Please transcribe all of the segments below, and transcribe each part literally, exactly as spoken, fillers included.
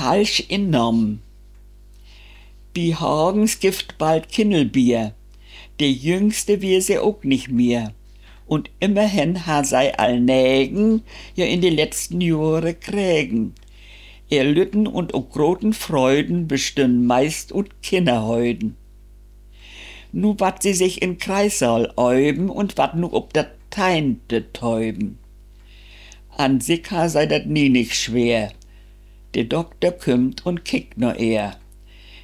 Falsch innahmen. Bi Hagens gifft bald Kinnelbier. De Jüngste wier se ok nich mehr. Un ümmerhen harr sei all negen, ja, in de letzten Johre kregen. Ehr lütten un ok groten Freuden bestünn meist ut Kinnerheuden. Nu warrt se sik in Kreissaal öven un warrt nu op dat Teinte töven. An sik harr sei dat nie nich sweer. De Dokter kümmt un kickt na ehr.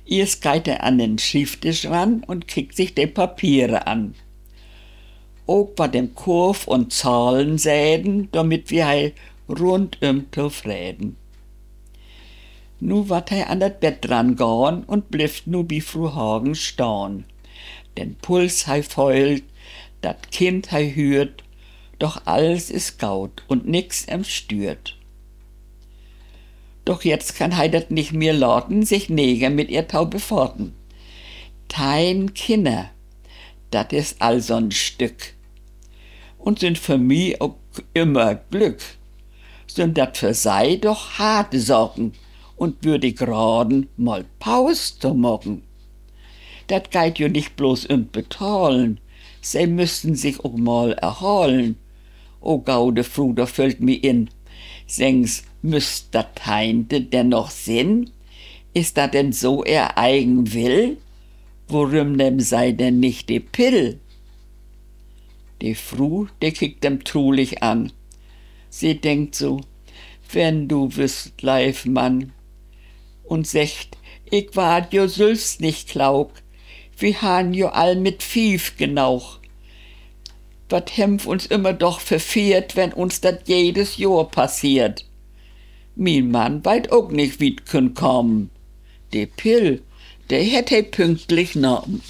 Eerst geiht he an den Schrievdisch ran un kickt sik de Papiere an. Ok wat in Kurv un Zahlen seden, dormit wier he rundüm tofreden. Nu warrt he an dat Bett rangahn un blifft nu bi Fru Hagen stahn. Den Puls he föhlt, dat Kind he hüert, doch alls is goot un nix em stüert. Doch jetzt kann he dat nich mehr laten, sik neger mit ehr to befaten. Tein Kinner, dat is al so'n Stück. Un sünd för mi ok ümmer Glück. Sünd dat för sei doch harte Saken, un würd ik raden, mal Paus to maken. Dat geiht jo nich blots üm't Betahlen, se müssten sik ok mal erhalen. O gode Fru, dor föllt mi in, seggen S', müss dat Teinte denn noch sinn? Is dat denn so ehr eigen Will? Worüm nehmen sei denn nich de Pill? De Fru, de kickt em trurig an. Se denkt so: Wenn du wüsst, leev Mann, un seggt: Ik warr jo sülvst nich klauk, wi harrn jo all mit fief genaug. Wat hebbt wi uns ümmer doch verfehrt, wenn uns dat jedes Johr passeert. Mien Mann weet ok nich, wie't kunn kamen. De Pill, de hett he pünktlich nahmen.